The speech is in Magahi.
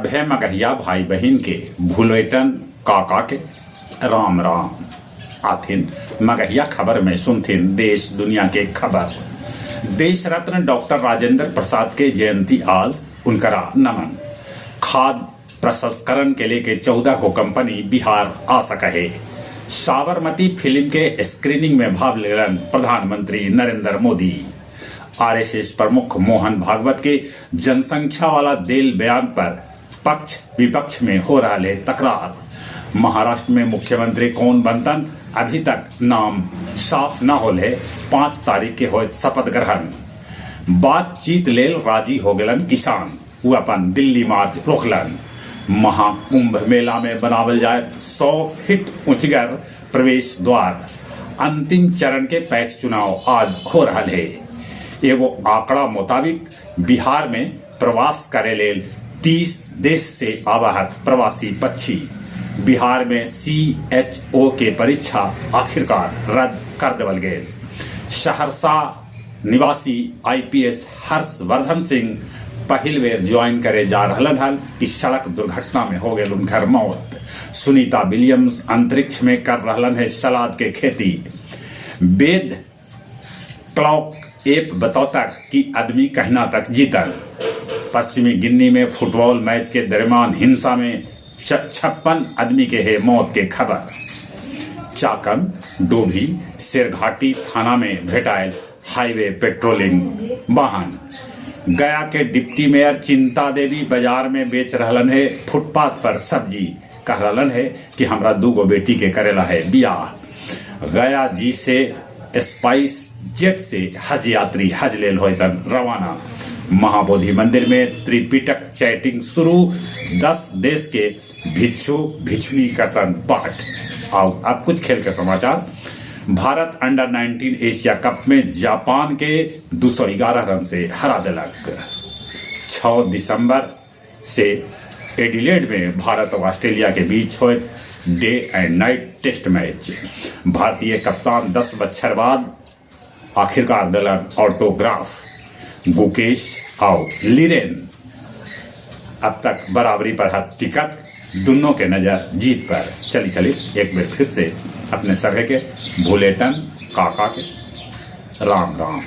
सभे मगहिया भाई बहिन के भुलेटन काका के राम राम। आथिन मगहिया खबर में सुनथिन देश दुनिया के खबर। देश रत्न डॉक्टर राजेंद्र प्रसाद के जयंती आज, उनकरा नमन। खाद प्रसंस्करण के लेके 14 गो कंपनी बिहार आ सकऽ हे। साबरमती फिल्म के स्क्रीनिंग में भाग लेलन प्रधानमंत्री नरेंद्र मोदी। आरएसएस प्रमुख मोहन भागवत के जनसंख्या वाला देल बयान पर पक्ष विपक्ष में हो रहल हे तकरार। महाराष्ट्र में मुख्यमंत्री कौन बनतन, अभी तक नाम साफ न होल हे। 5 तारीख के होयत शपथ ग्रहण। बातचीत लेल राजी हो गेलन किसान, ऊ अपन दिल्ली मार्च रोकलन। महाकुंभ मेला में बनावल जायत 100 फीट ऊंचगर प्रवेश द्वार। अंतिम चरण के पैक्स चुनाव आज हो रहल हे। एगो आंकड़ा मुताबिक बिहार में प्रवास करे लेल 30 देश से आवऽ हथ प्रवासी पक्षी। बिहार में सीएचओ के परीक्षा आखिरकार रद्द कर देवल गेल। सहरसा निवासी आईपीएस हर्षवर्धन सिंह पहिल बेर ज्वाइन करे जा रहलन हल कि सड़क दुर्घटना में हो गेल उनकर मौत। सुनीता विलियम्स अंतरिक्ष में कर रहलन हे सलाद के खेती। वेद क्लॉक ऐप बतौतक कि आदमी कहिना तक जीतल। पश्चिमी गिन्नी में फुटबॉल मैच के दरमियान हिंसा में 56 आदमी के हे मौत के खबर। चाकन, डोभी, शेरघाटी थाना में भेटायल हाईवे पेट्रोलिंग वाहन। गया के डिप्टी मेयर चिंता देवी बाजार में बेच रहलन हे फुटपाथ पर सब्जी। कह रहलन हे कि हमरा दूगो बेटी के करेला है बियाह। गया जी से स्पाइस जेट से हज यात्री हज लेल होयतन रवाना। महाबोधि मंदिर में त्रिपिटक चैटिंग शुरू, 10 देश के भिक्षु भिक्षुणी करतन पाठ। आओ अब कुछ खेल के समाचार। भारत अंडर 19 एशिया कप में जापान के 211 रन से हरा देलक। 6 दिसंबर से एडिलेड में भारत और ऑस्ट्रेलिया के बीच होयत day and night test match. भारतीय कप्तान 10 बच्छर बाद आखिरकार दिलन ऑटोग्राफ। गुकेश और लिरेन अब तक बराबरी पर हथ टिकट, दोनों के नजर जीत पर। चली चली एक बार फिर से अपने सभे के भुलेटन काका के राम राम।